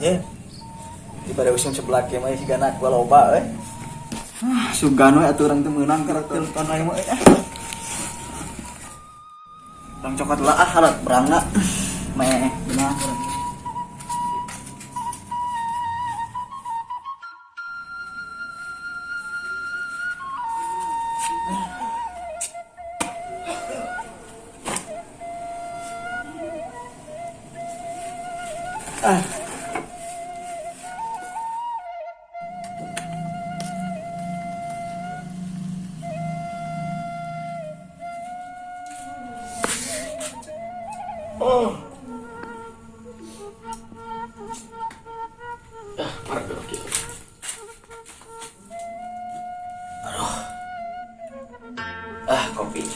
Ya. Di pada usum sebelah kieu mah sigana gua loba euy. Ah, sugan we atuh urang teh meunang karakter ton aing mah euy. Urang cokot lah ah halat berangna. Meh beunang urang. Ah. Oh. Ah, parah belok ya. Aduh. Ah, kopi.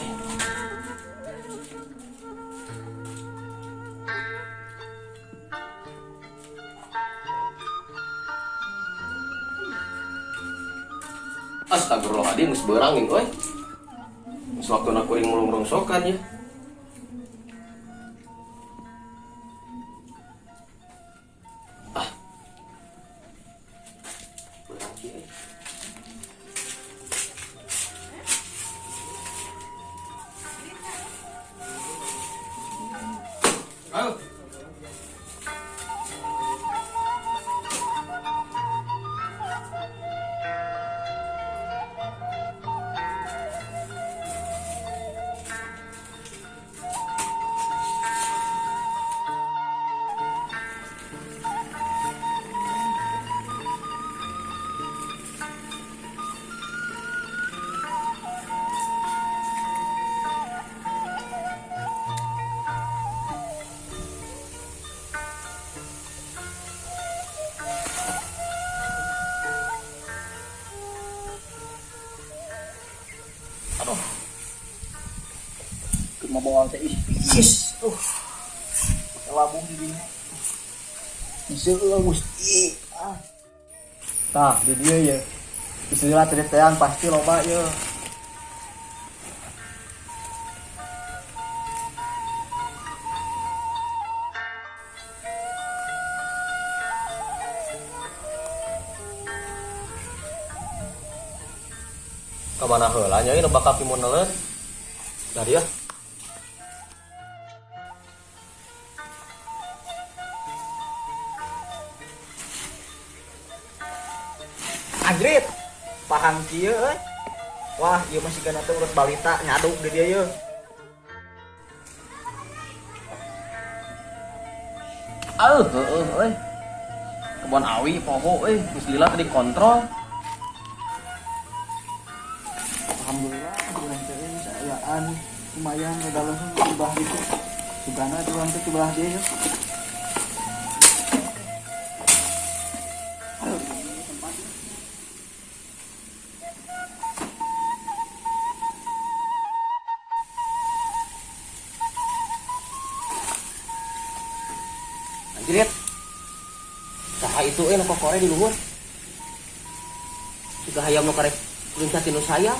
Astagfirullahaladzim, geus beurang nih, euy. Geus waktuna kuring mulung rongsokan ya. Ah. Beurang kieu, euy. Ayo. Aduh. Keur mawa teh ih. Yes. Labung di dinya. Bisa Gusti. Ah. Tah, di dieu ye. Istilah tadi teang pasti loba ye. Kamana heula nya ieu nu bakal pimun neleun? Dari ya. Anjrit, pahang kieu euy. Wah, ieu mah sigana teh urut balita nyaduk di dieu ye. Auh, heueuh euy. Kebon awi poho euy, geus lila teh dikontrol. Alhamdulillah, urang teh euy saayaan lumayan rada leuheung di belah ditu. Sugana urang teh di belah dieu ye. Anjrit. Saha itu nu kokore di luhur? Siga hayam nu karek luncat tinu saya.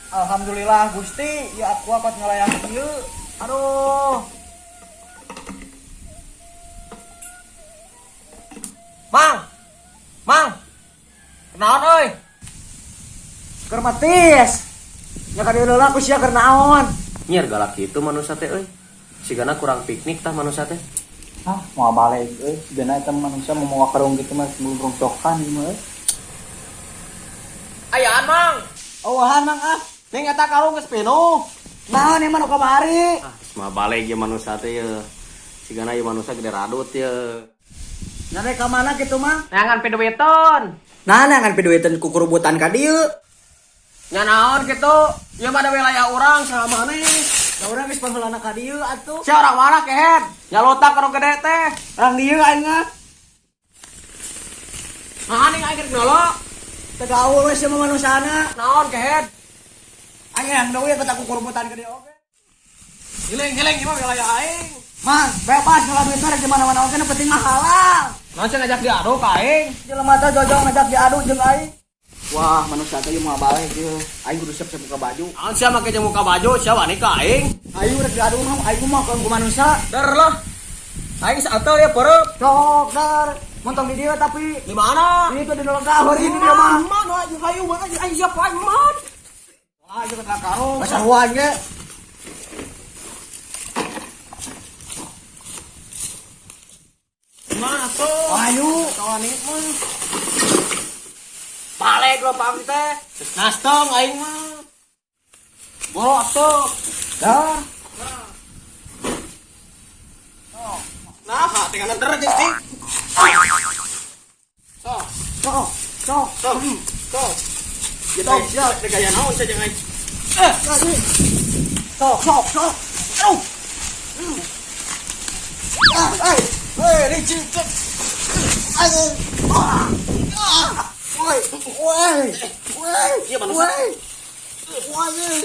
Alhamdulillah Gusti, ya aku akot ngelayan ieu. Aduh. Mang. Mang. Kenaon euy? Keur matis. Nya ka dieu heula ku sia keur naon? Nyier galak kitu manusia teh euy. Sigana kurang piknik tah manusia teh. Ah, mau balik euy. Sigana eta manusia mau mawa karung kitu mah sebelum rongsokan ieu mah euy. Ayaan, Mang. Awahan, Mang ah. Ning eta karung geus pinuh. Naon ieu mah nu kamari? Ah, geus mah balik ieu manusia teh ye. Sigana ieu manusia gede radut ye. Nyare ka mana kitu, Mang? Neangan piduiteun. Nah, neangan piduiteun ku kurubutan ka dieu. Nya naon kitu? Ieu mah da wilayah urang saha maneh. Da urang geus pangheulana ka dieu atuh. Sia urang mana kehed? Nyalotak ka nu gede teh. Urang dieu aing mah. Naon ning aing rek nolo? Teu gaul we sia mah manusana. Naon kehed? Aing yang duit kata ku kurubutan ka dieu oge. Giling-giling ieu mah wilayah aing. Mang, bebas ngalah duit mah rek di mana-mana oge nu penting mah halal. Naon sia ngajak diadu ka aing? Jelema teh jojong ngajak diadu jeung aing. Wah, manusia teh ieu moal balik ieu. Aing kudu siap-siap buka baju. Naon sia make jeung muka baju, sia wani ka aing? Ayo rek diadu mah, aing mah ku manusia. Der lah. Aing saateu ya perep. Sok dar. Montong di dieu tapi Di mana? itu di dalam kamar ini dia mah. Mana aja hayu mana aing siapa aing man. Wah, aja ke karung. Sarua aing ge. Mana tuh? Ayo. Kawan ini mah. Balik lo pam teh. Nastong aing mah. Boro atuh. Dar. Nah, tinggal nganter aja sih. Sok, Sok. Sok. sok, sok. Sok, siap. Ada gaya naon saja aing. Sok, sok, sok. Aduh. Ah, eh, eh, licin. Aduh. Ah. Ah. Woi, woi. Woi. Iya, manusia. Woi. Woi.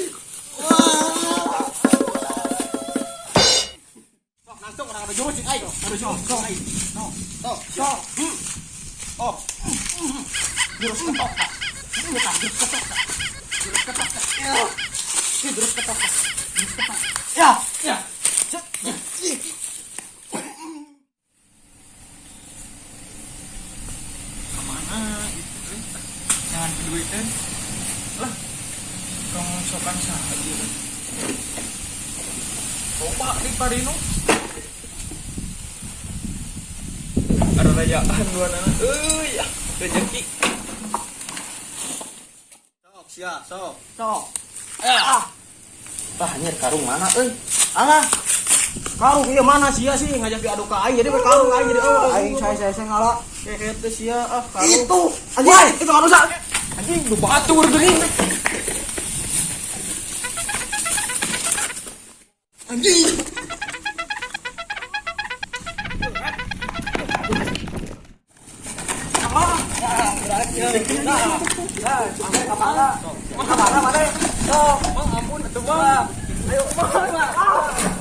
Wah. Sok, langsung orang ada jurus aing. Ada jurus sok aing. Sok, sok, Sok. Oh. Jurus ketok. Jurus ketok. Jurus ketok. Jurus ketok. Jurus ketok. Ya. Ya. Kemana itu eh? Jangan keduitan lah, kamu sokan saja. Coba di Parino ada rayaan dua nana euy ah rezeki. Sok, sia, sok. Sok. Ah. Bah, anjir karung mana euy? Alah, Karung ieu mana sia sih ngajak diadu ka aing jadi we karung aing jadi eueuh. aing saya ngala. Kehet teh sia ah karung. Itu. Anjing, itu karung sa. Anjing lu batur geuning. Anjing. Mana, mana? Sok. Mang ampun atuh bang. Ayo, mana?